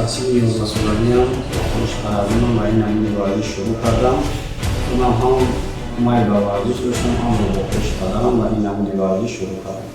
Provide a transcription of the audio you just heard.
Дар синни 11-солагиам бо пеши падарҷонам ба ин намуди варзиш шурӯъ кардам. Худам ҳам майл ба варзиш доштам, ҳамро бо пеши падарам ба ин намуди варзиш шурӯъ кардам.